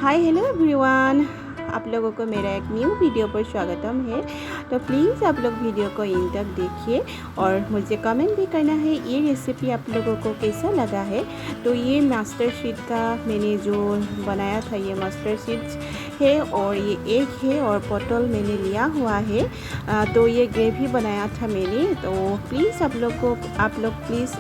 Hi hello everyone, आप लोगों को मेरा एक न्यू वीडियो पर स्वागतम है। तो प्लीज़ आप लोग वीडियो को इन तक देखिए और मुझे कमेंट भी करना है ये रेसिपी आप लोगों को कैसा लगा है। तो ये मस्टर्ड सीड का मैंने जो बनाया था ये मस्टर्ड सीड्स है और ये एग है और पटल मैंने लिया हुआ है। तो ये ग्रेवी बनाया था मैंने। तो प्लीज़ आप लोग प्लीज़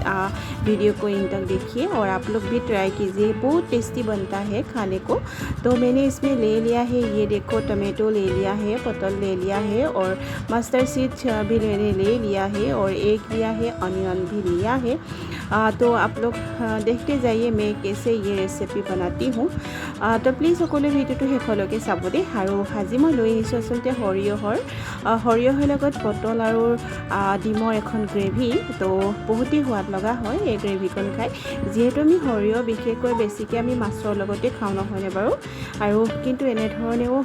वीडियो को इन तक देखिए और आप लोग भी ट्राई कीजिए, बहुत टेस्टी बनता है खाने को। तो मैंने इसमें ले लिया है, ये देखो टमाटो ले लिया है, पटल ले लिया है और मस्टर्ड सीड्स भी मैंने ले लिया है और एग लिया है, अनियन भी लिया है। तो आप लोग देखते जाइए मैं कैसे ये रेसिपी बनाती हूँ। তো প্লিজ সকলোৱে ভিডিঅ'টো শেষলৈকে চাব দেই। আৰু আজি মই লৈ আহিছোঁ আচলতে সৰিয়হৰ লগত পটল আৰু ডিমৰ এখন গ্ৰেভি। তো বহুতেই সোৱাদ লগা হয় এই গ্ৰেভিকণ খাই, যিহেতু আমি সৰিয়হ বিশেষকৈ বেছিকৈ আমি মাছৰ লগতে খাওঁ, নহয়নে বাৰু? আৰু কিন্তু এনেধৰণেও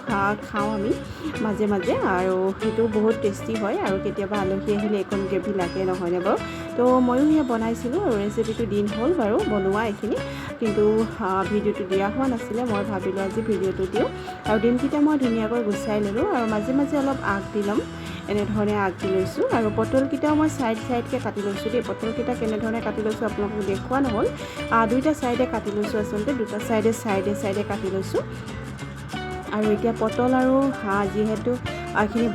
খাওঁ আমি মাজে মাজে আৰু সেইটো বহুত টেষ্টি হয়। আৰু কেতিয়াবা আলহী আহিলে এইকণ গ্ৰেভি লাগে, নহয়নে বাৰু? তো ময়ো সেয়া বনাইছিলোঁ আৰু ৰেচিপিটো দিন হ'ল বাৰু বনোৱা এইখিনি, কিন্তু ভিডিঅ'টো দিয়া হোৱা নাছিলে। মই ভাবিলোঁ আজি ভিডিঅ'টো দিওঁ। আৰু ডিমকেইটা মই ধুনীয়াকৈ গুচাই ল'লোঁ আৰু মাজে মাজে অলপ আগ দি ল'ম, এনেধৰণে আগ দি লৈছোঁ। আৰু পটলকেইটাও মই ছাইড ছাইডকৈ কাটি লৈছোঁ দেই। পটলকেইটা কেনেধৰণে কাটি লৈছোঁ আপোনালোকক দেখুওৱা নহ'ল। দুইটা ছাইডে কাটি লৈছোঁ, আচলতে দুটা ছাইডে ছাইডে ছাইডে কাটি লৈছোঁ। আৰু এতিয়া পটল আৰু যিহেতু এইখিনি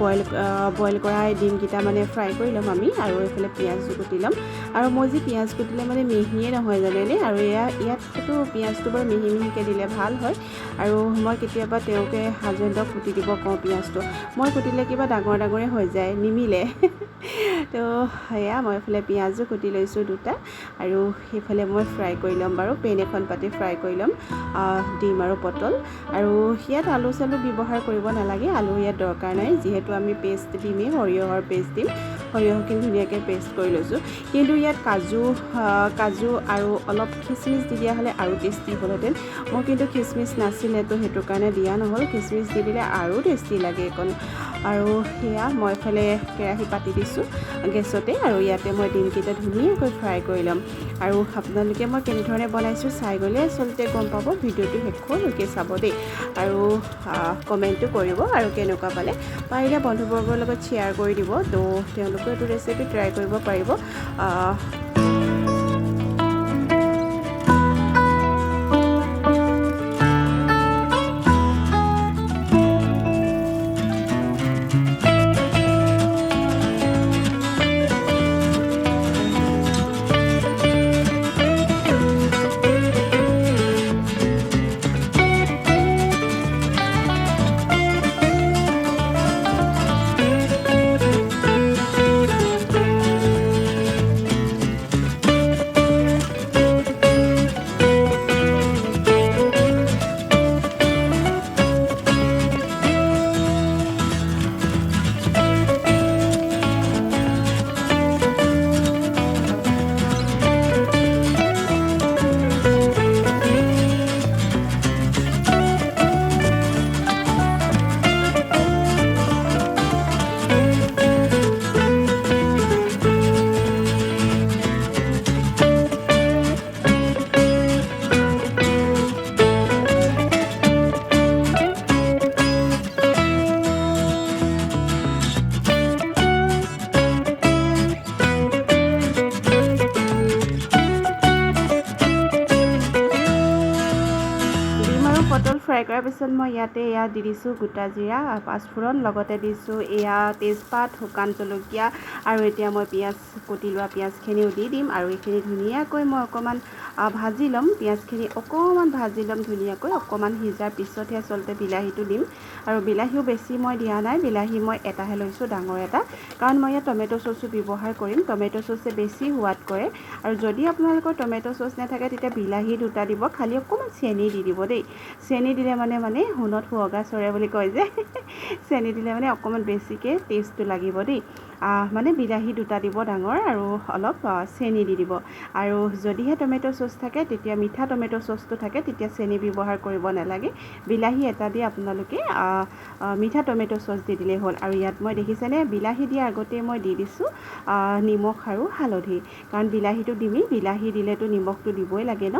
বইল কৰা ডিমকেইটা মানে ফ্ৰাই কৰি ল'ম আমি। আৰু এইফালে পিঁয়াজো কুটি ল'ম। আৰু মই যি পিঁয়াজ কুটিলে মানে মিহিয়ে নহয় জানেনে? আৰু ইয়াততো পিঁয়াজটো বাৰু মিহি মিহিকৈ দিলে ভাল হয়। আৰু মই কেতিয়াবা তেওঁকে হাজবেণ্ডক কুটি দিব কওঁ পিঁয়াজটো, মই কুটিলে কিবা ডাঙৰ ডাঙৰে হৈ যায়, নিমিলে। তো সেয়া মই এইফালে পিঁয়াজো কুটি লৈছোঁ দুটা। আৰু সেইফালে মই ফ্ৰাই কৰি ল'ম বাৰু, পেন এখন পাতি ফ্ৰাই কৰি ল'ম ডিম আৰু পটল। আৰু ইয়াত আলু চালু ব্যৱহাৰ কৰিব নালাগে, আলু ইয়াত দৰকাৰ নাই, যিহেতু আমি পেষ্ট দিমেই, সৰিয়হৰ পেষ্ট দিম। সৰিয়হখিনি ধুনীয়াকৈ পেষ্ট কৰি লৈছোঁ। কিন্তু ইয়াত কাজু আৰু অলপ খিচমিচ দি দিয়া হ'লে আৰু টেষ্টি হ'লহেঁতেন। মোৰ কিন্তু খিচমিচ নাছিলে, তো সেইটো কাৰণে দিয়া নহ'ল। খিচমিচ দি দিলে আৰু টেষ্টি লাগে এইকণ। আৰু সেয়া মই এইফালে কেৰাহী পাতি দিছোঁ গেছতে আৰু ইয়াতে মই ডিমকেইটা ধুনীয়াকৈ ফ্ৰাই কৰি ল'ম। আৰু আপোনালোকে মই কেনেধৰণে বনাইছোঁ চাই গ'লে আচলতে গম পাব, ভিডিঅ'টো শেষলৈকে চাব দেই। আৰু কমেণ্টো কৰিব আৰু কেনেকুৱা পালে, পাৰিলে বন্ধুবৰ্গৰ লগত শ্বেয়াৰ কৰি দিব, তো তেওঁলোকেও এইটো ৰেচিপি ট্ৰাই কৰিব পাৰিব। পটল ফ্ৰাই কৰাৰ পিছত মই ইয়াতে এয়া দি দিছোঁ গোটা জিৰা, পাঁচফোৰণ, লগতে দিছোঁ এয়া তেজপাত, শুকান জলকীয়া। আৰু এতিয়া মই পিঁয়াজ কুটি লোৱা পিঁয়াজখিনিও দি দিম। আৰু এইখিনি ধুনীয়াকৈ মই অকণমান ভাজি ল'ম, পিঁয়াজখিনি অকণমান ভাজি ল'ম ধুনীয়াকৈ। অকণমান সিজাৰ পিছতহে আচলতে বিলাহীটো দিম। আৰু বিলাহীও বেছি মই দিয়া নাই, বিলাহী মই এটাহে লৈছোঁ, ডাঙৰ এটা, কাৰণ মই ইয়াত টমেট' চ'চো ব্যৱহাৰ কৰিম। টমেট' চ'চে বেছি সোৱাদ কৰে। আৰু যদি আপোনালোকৰ টমেট' চ'চ নাথাকে তেতিয়া বিলাহী দুটা দিব, খালি অকণমান চেনি দি দিব দেই। চেনি দিলে মানে মানে সোণত সুৱগা চৰে বুলি কয় যে, চেনি দিলে মানে অকণমান বেছিকৈ টেষ্টটো লাগিব দেই। মানে বিলাহী 2টা দিব ডাঙৰ, আৰু অলপ চেনি দি দিব। আৰু যদিহে টমেট' চ'চ থাকে, তেতিয়া মিঠা টমেট' চ'চটো থাকে, তেতিয়া চেনি ব্যৱহাৰ কৰিব নালাগে। বিলাহী এটা দি আপোনালোকে মিঠা টমেট' চ'চ দি দিলেই হ'ল। আৰু ইয়াত মই দেখিছেনে, বিলাহী দিয়াৰ আগতেই মই দি দিছোঁ নিমখ আৰু হালধি, কাৰণ বিলাহীটো দিমেই, বিলাহী দিলেতো নিমখটো দিবই লাগে ন,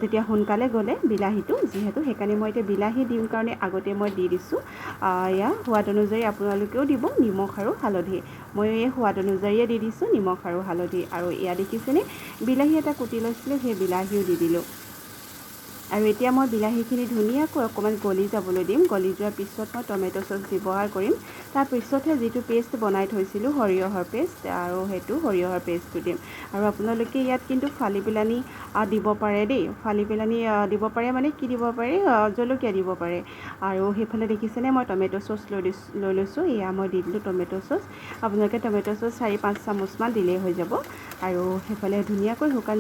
তেতিয়া সোনকালে গ'লে বিলাহীটো যিহেতু, সেইকাৰণে মই এতিয়া বিলাহী দিম কাৰণে আগতে মই দি দিছোঁ। এয়া সোৱাদ অনুযায়ী আপোনালোকেও দিব নিমখ আৰু হালধি, ময়ো এই সোৱাদ অনুযায়ীয়ে দি দিছোঁ নিমখ আৰু হালধি। আৰু এয়া দেখিছেনে, বিলাহী এটা কুটি লৈছিলোঁ, সেই বিলাহীও দি দিলোঁ। আৰু এতিয়া মই বিলাহীখিনি ধুনীয়াকৈ অকণমান গলি যাবলৈ দিম। গলি যোৱাৰ পিছত মই টমেট' চ'চ ব্যৱহাৰ কৰিম। তাৰপিছতহে যিটো পেষ্ট বনাই থৈছিলোঁ সৰিয়হৰ পেষ্ট, আৰু সেইটো সৰিয়হৰ পেষ্টটো দিম। আৰু আপোনালোকে ইয়াত কিন্তু ফালি পেলানি দিব পাৰে দেই, ফালি পেলানি দিব পাৰে, মানে কি দিব পাৰে, জলকীয়া দিব পাৰে। আৰু সেইফালে দেখিছেনে, মই টমেট' চ'চ লৈ লৈছোঁ। এয়া মই দি দিলোঁ টমেট' চ'চ। আপোনালোকে টমেট' চ'চ 4-5 চামুচমান দিলেই হৈ যাব। আৰু সেইফালে ধুনীয়াকৈ শুকান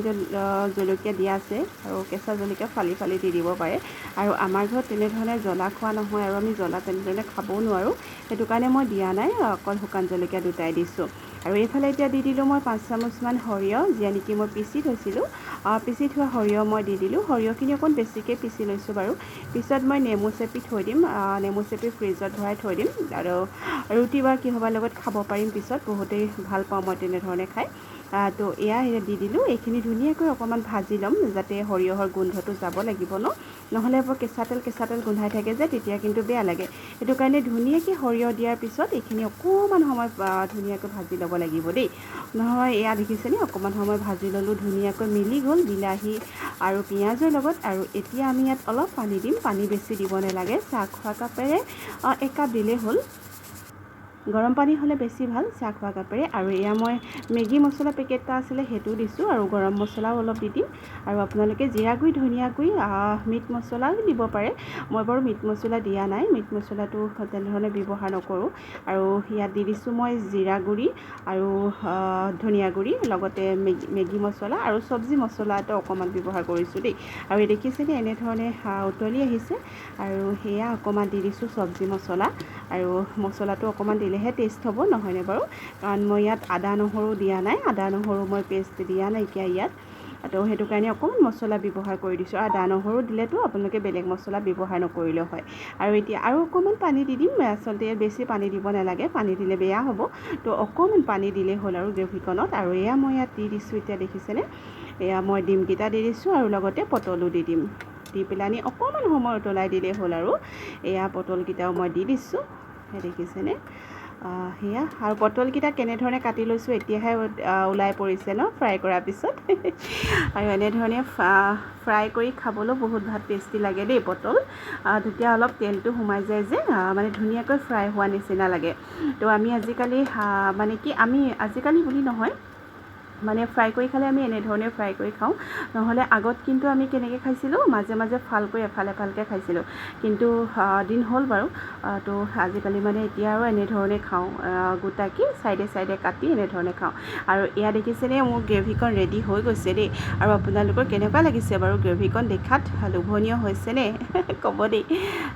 জলকীয়া দিয়া আছে, আৰু কেঁচা জলকীয়া ফালি ফালি দি দিব পাৰে। আৰু আমাৰ ঘৰত তেনেধৰণে জ্বলা খোৱা নহয়, আৰু আমি জ্বলা তেনেধৰণে খাবও নোৱাৰোঁ, সেইটো কাৰণে মই দিয়া নাই, অকল শুকান জলকীয়া 2টাই দিছোঁ। আৰু এইফালে এতিয়া দি দিলোঁ মই 5 চামুচমান সৰিয়হ, যিয়া নেকি মই পিচি থৈছিলোঁ। পিচি থোৱা সৰিয়হ মই দি দিলোঁ। সৰিয়হখিনি অকণ বেছিকৈ পিচি লৈছোঁ বাৰু। পিছত মই নেমু চেপি থৈ দিম, নেমু চেপি ফ্ৰিজত ভৰাই থৈ দিম, আৰু ৰুটি বা কিহবাৰ লগত খাব পাৰিম পিছত, বহুতেই ভাল পাওঁ মই তেনেধৰণে খাই। তো এয়া দি দিলোঁ। এইখিনি ধুনীয়াকৈ অকণমান ভাজি ল'ম, যাতে সৰিয়হৰ গোন্ধটো যাব লাগিব ন, নহ'লে বৰ কেঁচা তেল কেঁচা তেল গোন্ধাই থাকে যে, তেতিয়া কিন্তু বেয়া লাগে। সেইটো কাৰণে ধুনীয়াকৈ সৰিয়হ দিয়াৰ পিছত এইখিনি অকণমান সময় ধুনীয়াকৈ ভাজি ল'ব লাগিব দেই। নহয়, এয়া দেখিছেনে, অকণমান সময় ভাজি ল'লোঁ, ধুনীয়াকৈ মিলি গ'ল বিলাহী আৰু পিঁয়াজৰ লগত। আৰু এতিয়া আমি ইয়াত অলপ পানী দিম, পানী বেছি দিব নালাগে, চাহ খোৱা কাপেৰে 1 কাপ দিলেই হ'ল। গৰম পানী হ'লে বেছি ভাল, চাহ খোৱা কাপেৰে। আৰু এয়া মই মেগী মছলা পেকেট এটা আছিলে, সেইটোও দিছোঁ, আৰু গৰম মছলাও অলপ দি দিম। আৰু আপোনালোকে জিৰা গুড়ি, ধনিয়া গুড়ি, মিট মছলাও দিব পাৰে। মই বাৰু মিট মছলা দিয়া নাই, মিট মছলাটো তেনেধৰণে ব্যৱহাৰ নকৰোঁ। আৰু ইয়াত দি দিছোঁ মই জিৰা গুড়ি আৰু ধনিয়া গুড়ি, লগতে মেগী মছলা আৰু চব্জি মছলা এটা অকণমান ব্যৱহাৰ কৰিছোঁ দেই। আৰু এই দেখিছেনে, এনেধৰণে উতলি আহিছে। আৰু সেয়া অকণমান দি দিছোঁ চব্জি মছলা, আৰু মছলাটো অকণমান দিলেহে টেষ্ট হ'ব, নহয়নে বাৰু? কাৰণ মই ইয়াত আদা নহৰু দিয়া নাই, আদা নহৰু মই পেষ্ট দিয়া নাইকিয়া ইয়াত, তো সেইটো কাৰণে অকণমান মছলা ব্যৱহাৰ কৰি দিছোঁ। আদা নহৰু দিলেতো আপোনালোকে বেলেগ মছলা ব্যৱহাৰ নকৰিলেও হয়। আৰু এতিয়া আৰু অকণমান পানী দি দিম। আচলতে ইয়াত বেছি পানী দিব নালাগে, পানী দিলে বেয়া হ'ব, তো অকণমান পানী দিলেই হ'ল আৰু গ্ৰেভিকণত। আৰু এয়া মই ইয়াত দি দিছোঁ এতিয়া, দেখিছেনে, এয়া মই ডিমকেইটা দি দিছোঁ, আৰু লগতে পটলো দি দিম। দি পেলানি অকণমান সময় উতলাই দিলেই হ'ল। আৰু এয়া পটলকেইটাও মই দি দিছোঁ, সেই দেখিছেনে। সেয়া আৰু পটলকেইটা কেনেধৰণে কাটি লৈছোঁ এতিয়াহে ওলাই পৰিছে ন, ফ্ৰাই কৰাৰ পিছত। আৰু এনেধৰণে ফ্ৰাই কৰি খাবলৈও বহুত ভাল টেষ্টি লাগে দেই পটল। তেতিয়া অলপ তেলটো সোমাই যায় যে, মানে ধুনীয়াকৈ ফ্ৰাই হোৱা নিচিনা লাগে। তো আমি আজিকালি, মানে কি, আমি আজিকালি বুলি নহয়, মানে ফ্ৰাই কৰি খালে আমি এনেধৰণে ফ্ৰাই কৰি খাওঁ। নহ'লে আগত কিন্তু আমি কেনেকৈ খাইছিলোঁ, মাজে মাজে ফাল কৰি এফাল এফালকৈ খাইছিলোঁ। কিন্তু দিন হ'ল বাৰু, তো আজিকালি মানে এতিয়া আৰু এনেধৰণে খাওঁ, গোটাকৈ ছাইডে ছাইডে কাটি এনেধৰণে খাওঁ। আৰু এয়া দেখিছেনে, মোৰ গ্ৰেভিকণ ৰেডি হৈ গৈছে দেই। আৰু আপোনালোকৰ কেনেকুৱা লাগিছে বাৰু গ্ৰেভিকণ, দেখাত লোভনীয় হৈছেনে ক'ব দেই।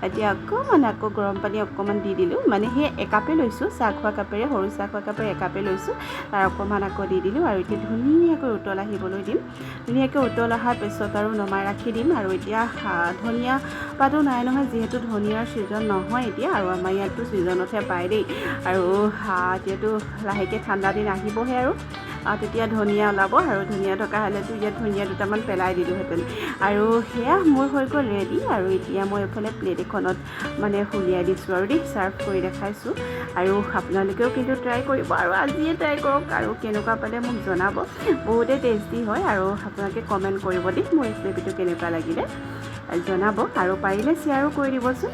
এতিয়া অকণমান আকৌ গৰম পানী অকণমান দি দিলোঁ, মানে সেই একাপেই লৈছোঁ চাহ খোৱা কাপেৰে, সৰু চাহ খোৱা কাপেৰে একাপেই লৈছোঁ, তাৰ অকণমান আকৌ দি দিলোঁ। আৰু এতিয়া ধুনীয়াকৈ উতল আহিবলৈ দিম। ধুনীয়াকৈ উতল অহাৰ পিছত আৰু নমাই ৰাখি দিম। আৰু এতিয়া ধনিয়া পাতো নাই নহয়, যিহেতু ধনিয়াৰ ছিজন নহয় এতিয়া, আৰু আমাৰ ইয়াততো ছিজনতহে পায় দেই। আৰু এতিয়াতো লাহেকৈ ঠাণ্ডা দিন আহিবহে, আৰু তেতিয়া ধনিয়া ওলাব, আৰু ধনিয়া থকা হ'লেতো ইয়াত ধনিয়া দুটামান পেলাই দিলোঁহেঁতেন। আৰু সেয়া মোৰ হৈ গ'ল ৰেডি। আৰু এতিয়া মই এইফালে প্লেট এখনত মানে উলিয়াই দিছোঁ আৰু দেই, ছাৰ্ভ কৰি দেখাইছোঁ। আৰু আপোনালোকেও কিন্তু ট্ৰাই কৰিব, আৰু আজিয়ে ট্ৰাই কৰক, আৰু কেনেকুৱা পালে মোক জনাব। বহুতেই টেষ্টি হয়। আৰু আপোনালোকে কমেণ্ট কৰিব দেই, মোৰ ৰেচিপিটো কেনেকুৱা লাগিলে জনাব, আৰু পাৰিলে শ্বেয়াৰো কৰি দিবচোন,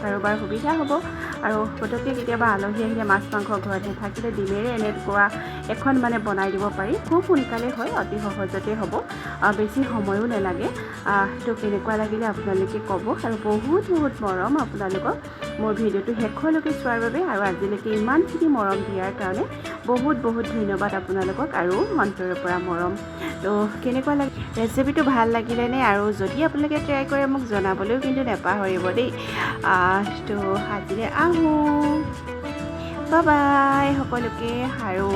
কাৰোবাৰ সুবিধা হ'ব। আৰু পটককৈ কেতিয়াবা আলহী আহিলে মাছ মাংস ঘৰত নাথাকিলে ডিমেৰে এনেকুৱা এখন মানে বনাই দিব পাৰি, খুব সোনকালে হয়, অতি সহজতে হ'ব, বেছি সময়ো নালাগে। তো কেনেকুৱা লাগিলে আপোনালোকে ক'ব। আৰু বহুত বহুত মৰম আপোনালোকক মোৰ ভিডিঅ'টো শেষলৈকে চোৱাৰ বাবে, আৰু আজিলৈকে ইমানখিনি মৰম দিয়াৰ কাৰণে বহুত বহুত ধন্যবাদ আপোনালোকক, আৰু অন্তৰৰ পৰা মৰম। তো কেনেকুৱা লাগে ৰেচিপিটো, ভাল লাগিলেনে? আৰু যদি আপোনালোকে ট্ৰাই কৰে মোক জনাবলৈও কিন্তু নাপাহৰিব দেই। তো আজিলৈ আহোঁ। বাই বাই সকলোকে আৰু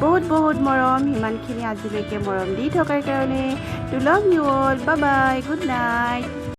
বহুত বহুত মৰম, সিমানখিনি আজিলৈকে মৰম দি থকাৰ কাৰণে। To love you all, bye bye, good night.